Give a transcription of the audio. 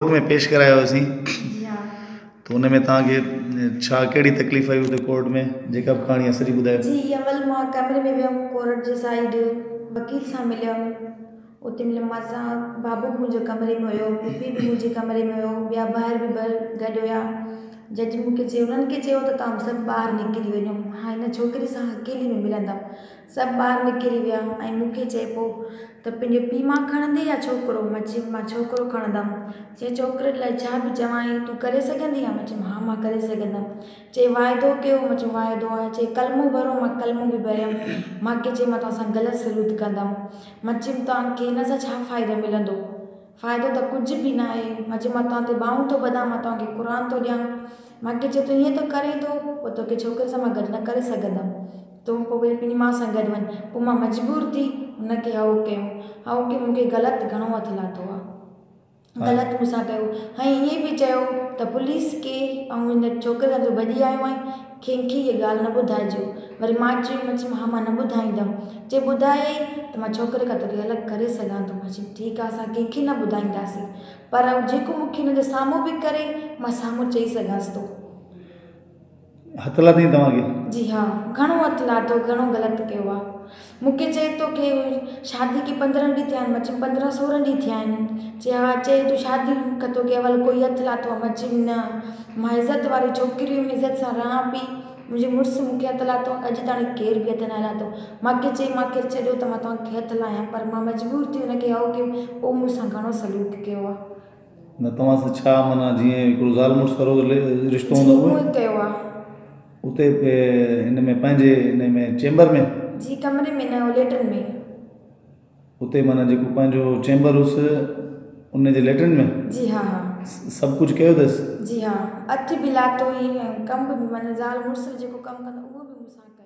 ۾ پيش ڪرايو هيوسين ته ان ۾ توهان کي ڇا ڪهڙي تڪليف آئي اتي ڪورٽ ۾ جيڪا به ڪهاڻي آهي سڄي ٻڌايو. جي اول مان ڪمري ۾ ويم ڪورٽ جي سائيڊ وڪيل سان مليم اتي مليم مان سان بابو به منهنجو ڪمري ۾ هيو پڦي به منهنجي ڪمري ۾ هيو ٻيا ڀائر به گڏ هيا جج مون کي چيو انهن کي چيو ته توهان سڀ ٻاهر نڪري وڃو مان هن ڇوڪري سان اڪيلي ۾ ملندم سڀ ٻاهر نڪري ويا ۽ مون کي چئي پيو ته پنهنجو پيءُ مان کڻندي يا ڇوڪرو؟ مان چيم مان ڇوڪرو کڻندم. چئي ڇوڪري لاءِ ڇا به چوانءِ تون ڪري سگهندي آهين؟ مان چيم ها مان ڪري سگهندم. چئي واعدو ڪيو؟ مان چيو واعدو آهي. چئي ڪلمو ڀرو؟ مان ڪلمو به ڀريم. مان کي چئي مان توهان سان غلط سلوڪ ڪندم. مان چيم توهان کي هن سان ڇا فائدو ملندو؟ فائدو ته ڪجهه به نه آهي. مان چيو مان توهان تي ٻانهون ٿو ٻڌان مان توهان کي قرآن ٿو ڏيان. مان کي چئي تون ائين ٿو ڪرين ٿو پوءِ توکي ڇوڪري سان مان گڏ نه ڪري سگهندم. تون پوءِ وري پنهنجي ماءُ سان گڏ وڃ. پوءِ مان مجبور ٿي هن کي هائو ڪيم. هائو ڪيم مون کي غلط گهڻو هٿ لاٿو آهي. غلط مون سان ڪيو ۽ ائين به چيو ته پوليس کي ۽ هن ڇوڪري سان تون ڀڄي آيو آهين ڪنهن کي اها ڳالهه نه ٻڌائجو. وري مان چيم مان چيم ها مان نه ٻڌائيندم. چئي ٻڌايئي ته مان ڇوڪري کان توکي الڳ ڪري سگهان ٿو. مان چيم ٺيڪ آهي اسان ڪنهن کي نه ٻڌائينداسين. پر جيڪو مون کي هن جي سامهون به ڪري مان سامهون چئي سگهانس ٿو. هٿ لاٿائين توهان کي؟ جي ها گهڻو هٿ لاٿو گهڻو غلط ڪيو آ. مون کي چئي ٿو ڪي شادي کي پندرهن ڏينهن ٿيا آهن. مان چيم پندرهن سورهن ڏينهن ٿيا آهن. چئي ها چئي تون شادي کان توکي اول ڪوئي هٿ لاٿو آ؟ مان چيم نه مان عزت واري ڇوڪري هيم عزت سان رهان پئي. منهنجي مڙس مون کي هٿ لاٿو اڄ تاڻي ڪير به هٿ نه لاٿو. مان کي چئي مان کي ڇڏيو ته مان توهان کي هٿ لاهيان پر مان مجبور ٿي هن کي هائو ڪيم پوءِ مون سان گهڻو سلوڪ ڪيو آ. نه توهان سان ڇا معنيٰ جيئن هڪڙو زال مڙس وارو رشتو هوندو آ جي اهو ئي ڪيو آ. اتي هن ۾ پنهنجي هن ۾ چيمبر ۾؟ جي ڪمري ۾ نه ليٽرين ۾. اتي معنيٰ جيڪو پنهنجو چيمبر هيس ان جي ليٽرين ۾؟ جي ها ها. سڀ ڪجهه ڪيو اٿس؟ جي ها هٿ به لاٿو ئي ۽ ڪم به معنيٰ زال مڙس جيڪو ڪم ڪندو اهو به مون سان ڪيو.